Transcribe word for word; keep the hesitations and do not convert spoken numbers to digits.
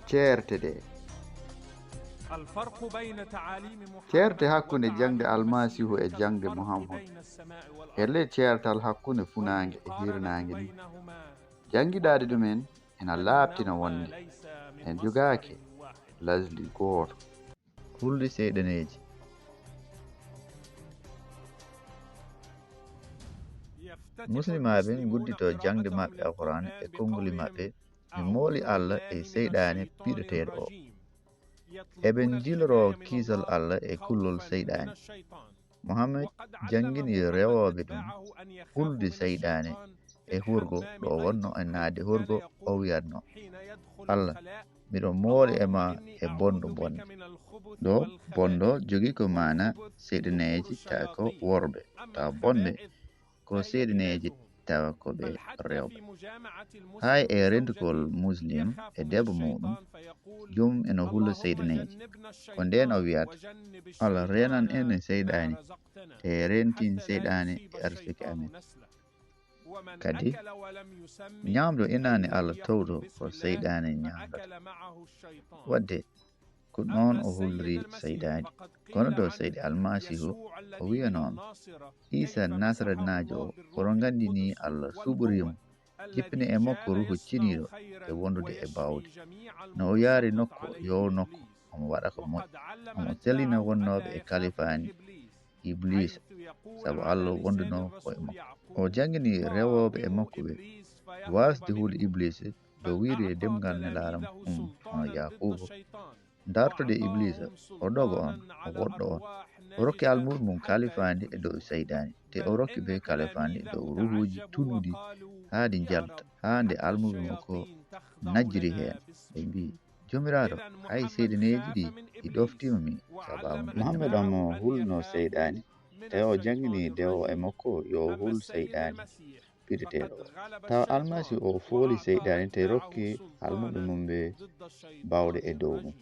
Ceerte ɗe. الفرق بين تعاليم محمد Ceerte hakkunde jaŋde Almasiihu e jaŋde Muhammad. E ley ceertal hakkunde funaange e hirnaange ni, janngiɗaade ɗumen ena laaɓtina wonde en jogaaki lasli gooto. Hulde seyɗaneeji. Muslimaaɓe ngudditoo jaŋde maɓɓe Alqur'aan e konnguli maɓɓe, ɓe mooli Alla e seyɗaane piɗeteeɗo o. Eɓe njiloroo kiisal Alla e kullol seyɗaane. Muhammad janngini rewooɓe ɗum hulde seyɗaane e hurgo. Ɗo wonno e naatde hurgo, o wi'atno, "Alla, miɗo mooli e ma e bonɗo bonde." Ɗo bonɗo jogii ko maana seyɗaneeji tawa ko worɓe, tawa bonɓe ko seyɗaneeji tawa ko ɓe rewɓe. Hay e rentugol Muslim e debbo muuɗum, jom eno hula seyɗaneeji. Ko ndeen o wi'ata, "Allah, reenan en e seyɗaani, te rentin seyɗaani e arsike amen." Kadi, ñaamɗo inaane Allah towɗo ko seyɗaani ñaamata. Wadde, ko noon o hulri seyɗaani. Kono ɗo seyɗi Almasiihu, o wi'anooma, Iisa Nasarenaajo o, oɗon nganndi ni Allah suɓorii mo, jippini e makko Ruuhu Ceniiɗo e wondude e baawɗe. No o yaari nokku, yo nokku, omo waɗa ko moƴƴi. Omo sellina wonnooɓe e kalifaani Ibliisa, sabu Allah wondunoo ko e makko. O janngini rewooɓe e makko ɓe waasde huude Ibliisa, dow wi'ude e ɗemngal Nelaaram um, hono Yaakuuba, Dartode Ibliisa, o dogo on, o woɗɗo on. O rokki almuuɓe mum kalifaandi e dow seyɗaani, te o rokki ɓe kalifaandi e dow ruuhuuji tunnuɗi haa ɗi njalta, haa nde almuuɓe makko najjiri heen. Ɓe mbi'i, "Joomiraaɗo, hay seyɗaneeji ɗi, ɗi ɗoftiima min sabaabu nde." Muhammad on mo hulno seyɗaani, tawi o janngini dewo e makko yo o hul seyɗaani piɗeteeɗo o. Tawa Almasiihu o fooli seyɗaani, tawi rokki almuuɓe mum ɓe baawɗe e dow mum.